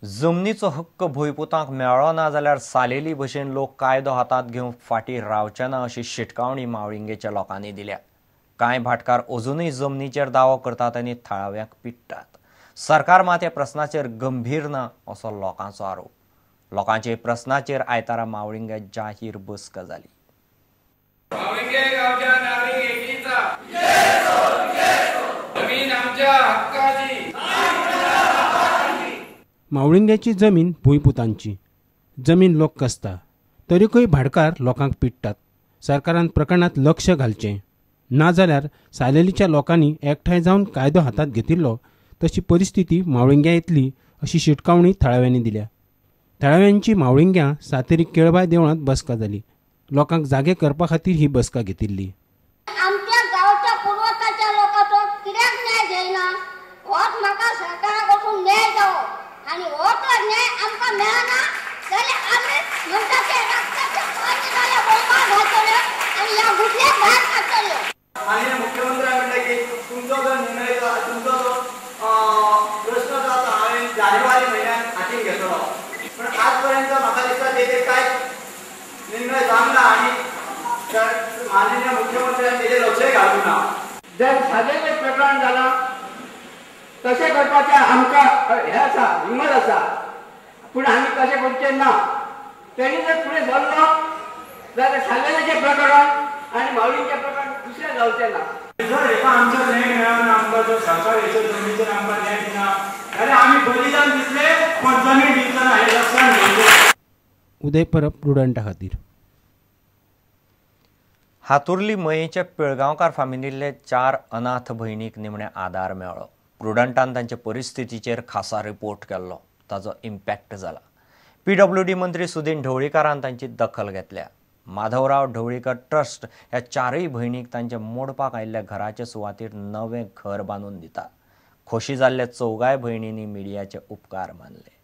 जमनीचो हक्क भुंयपुतांक मेळ्ळो ना जाल्यार सालेली भशेन लोक कायदो हातांत घेवंक फाटीं रावचे ना अशी शिटकावणी मावळिंगेच्या लोकांनी दिल्या. कांय भाटकार अजुनूय जमनीचेर दावो करतात आनी थळाव्यांक पिडटात. सरकार मात ह्या प्रस्नाचेर गंभीर ना असो लोकांचो आरोप. लोकांच्या प्रस्नाचेर आयतारा मावळिंग्या जाहीर बसका जाली. मावळिंग्याची जमीन भुंयपुतांची. जमीन लोक कसता तरीकूय भाडकार लोकांक पिडटात. सरकारान प्रकरणांत लक्ष घालचें, नाजाल्यार सालेलीच्या लोकांनी एकठांय जावन कायदो हातांत घेतिल्लो तशी परिस्थिती मावळिंग्या येतली अशी शिटकावणी थळाव्यांनी दिल्या. थळाव्यांची मावळिंग्या सातेरी केळबाय देवळांत बसका जाली. लोकांक जागे करपा खातीर ही बसका घेतिल्ली. आमच्या गांवच्या पुर्वताच्या लोकांचो कित्याक न्याय जायना होच म्हाका सरकारा कडसून न्याय जावो आनी हो तर न्याय आमकां मेळना जाल्यार आमी म्हणटा ते रक्ताचे पाणी जाल्यार बोंबा घालतले आनी ह्या गुडल्याक भायर काडटले. माननीय मुख्यमंत्र्यान म्हणलें की तुमचो जो निर्णय तुमचो जो प्रश्न जो आसा हांवें जानेवारी म्हयन्यान हातीन घेतलो, पूण आज पर्यंत म्हाका दिसता तेजेर कांय निर्णय जावंक ना आनी माननीय मुख्यमंत्र्यान तेजेर लक्षय घालूंक ना. जर सादें प्रकरण जालां तशें करपाचें आमकां हें आसा, हिंमत आसा, पूण आमी तशें करचें ना. तेणी जर फुडें सरलो जाल्यार सालेलीचें प्रकरण आनी मावळींचें प्रकरण दुसरें जावचें ना. जर हेका आमचो न्याय मेळना, आमकां जर सरकार हेचेर जमनीचेर आमकां न्याय दिना जाल्यार आमी बलिदान दितले पण जमीन दिवचो ना हें लक्षात घेवचें. उदय परब प्रुडंटा खातीर. हातुर्ली मयेच्या पिळगांवकार फामिलींतले 4 अनाथ भयणीक निमणे आदार मेळ्ळो. प्रुडंटान तांचे परिस्थितीचेर खासा रिपोर्ट केल्लो, ताजो इम्पॅक्ट जाला. पीडब्ल्यूडी मंत्री सुदीन ढवळीकारान तांची दखल घेतल्या. माधवराव ढवळीकर ट्रस्ट ह्या 4 भयणीक तांच्या मोडपाक आयिल्ल्या घराचे सुवातेर नवें घर बांदून दिता. खोशी जाल्ल्या 4 भयणींनी मिडियाचे उपकार मानले.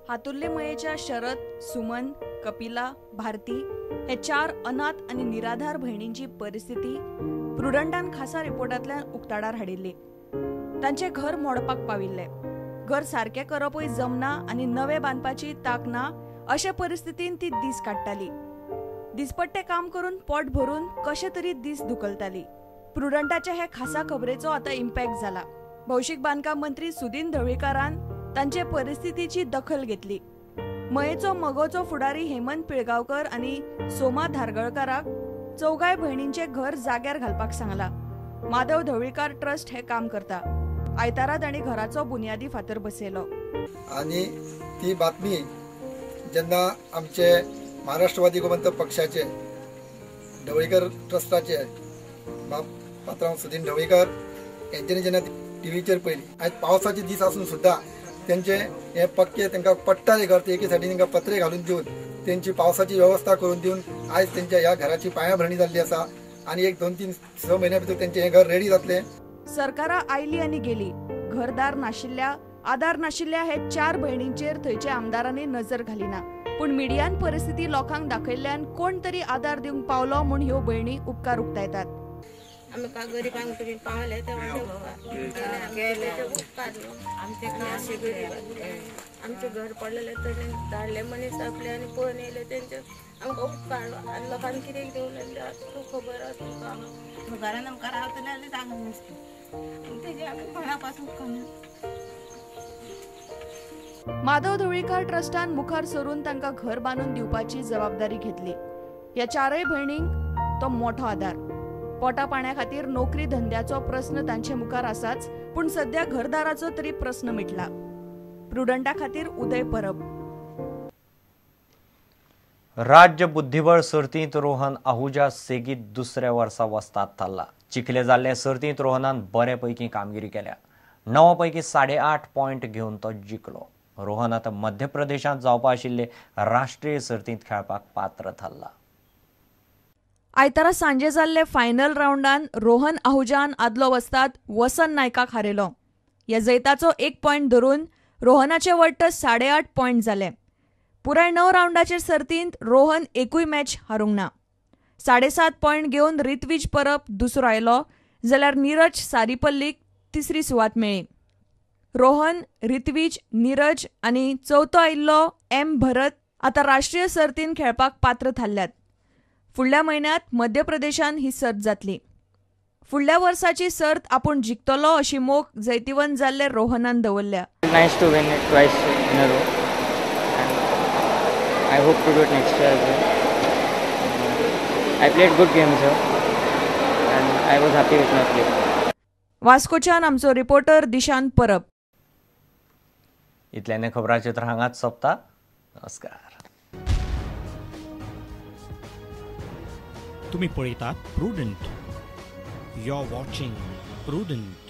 हातुर्ले मयेच्या शरद, सुमन, कपिला, भारती हे 4 अनाथ आनी निराधार भयणींची परिस्थिती प्रुडंटान खासा रिपोर्टांतल्यान उक्ताडार हाडिल्ली. तांचें घर मोडपाक पाविल्लें. घर सारकें करपूय जमना आनी नवें बांदपाची तांक ना अशे परिस्थितीन ती दीस काडटाली. दिसपट्टें काम करून पोट भरून कशें तरी दीस धुकलताली. प्रुडंटाच्या हे खासा खबरेचो आतां इम्पॅक्ट जाला. भौशीक बांदकाम मंत्री सुदीन ढवळीकारान तांचे परिस्थितीची दखल घेतली. मयेचो मगोचो फुडारी हेमंत पिळगांवकर आनी सोमा धारगळकाराक 4 भयणींचें घर जाग्यार घालपाक सांगला. माधव ढवळीकार ट्रस्ट हे काम करता. आयतारा तांणी घराचो बुनियादी फातर बसयलो. आनी ती बातमी जेन्ना आमचे महाराष्ट्रवादी गोमंतक पक्षाचे ढवळीकर ट्रस्टाचे बाब पात्रांव सुदीन ढवळीकर यांच्यानी जेन्ना टीव्हीचेर पळयली, आयज पावसाचे दीस आसून सुद्दां त्यांचे हे पक्के तांकां पडटाले घर, ते एके सायडीन तांकां पत्रे घालून दिवन त्यांची पावसाची व्यवस्था करून दिवन आयज त्यांच्या ह्या घराची पायाभरणी जाल्ली आसा आनी 1, 2, 3, 6 म्हयन्या भितर त्यांचे हे घर रेडी जातलें. सरकारां आयली आनी गेली, घरदार नाशिल्ल्या, आदार नाशिल्ल्या हे 4 भयणींचेर थंयच्या आमदारांनी नजर घालिना. पूण मिडियान परिस्थिती लोकांक दाखयल्ल्यान कोण तरी आदार दिवंक पावलो म्हूण ह्यो भयणी उपकार उक्तायतात. आमकां गरिबांक तुमी पावले ते उपकार न्हू. आमचे गरीब आमचें घर पडलेलें तशें धाडले मनीस आपले आनी पळोवन येयले तेंचे आमकां उपकार. आनी लोकांक कितें घेवन येयले तूं खबर आसा तुका. घरान आमकां रावतले जाल्यार जागो नासता, तेजें आमी मना पासून कमी. माधव ढवळीकार ट्रस्टान मुखार सरून तांकां घर बांदून दिवपाची जबाबदारी घेतली. ह्या 4 भयणींक तो मोठो आदार. पोटा पाण्या खातीर नोकरी धंद्याचो प्रस्न तांचे मुखार आसाच, पूण सध्या घरदाराचो तरी प्रस्न मिटला. प्रुडंटा खातीर उदय परब. राज्य बुद्धिबळ सर्तींत रोहन आहुजा सेगीत दुसऱ्या वर्सा वस्ताद थारला. चिखले जाल्ले सर्तींत रोहनान बरे पैकी कामगिरी केल्या. 9 पैकी 8.5 पॉयंट घेवन तो जिखलो. रोहन आतां मध्य प्रदेशांत जावपा आशिल्ले राष्ट्रीय सर्तींत खेळपाक पात्र थारला. आयतारा सांजे जाल्ले फायनल रावंडान रोहन आहुजान आदलो वस्ताद वसन नायकाक हारयलो. ह्या जैताचो 1 पॉयंट धरून रोहनाचे वट्ट 8.5 पॉयंट जाले. पुराय 9 रावंडाचे सर्तींत रोहन एकूय मॅच हारूंक ना. 7.5 पॉयंट घेवन रित्वीज परब दुसरो आयलो, जाल्यार नीरज सारीपल्लीक तिसरी सुवात मेळ्ळी. रोहन, रित्वीज, नीरज आनी चवथो आयिल्लो एम भरत आतां राष्ट्रीय सर्तीन खेळपाक पात्र थारल्यात. फुडल्या म्हयन्यांत मध्य प्रदेशान ही सर्त जातली. फुडल्या वर्साची सर्त आपूण जिखतलो अशी मोख जैतिवंत जाल्ले रोहनान दवरल्या. Nice to win it twice in a row and I hope to do it next year as well. I played good games here and I was happy with my play. वास्कोच्यान आमचो रिपोर्टर दिशांत परब. इतल्याने खबराचित्र हांगाच सोंपता. नमस्कार. तुम्ही पळयतात Prudent. You're watching Prudent.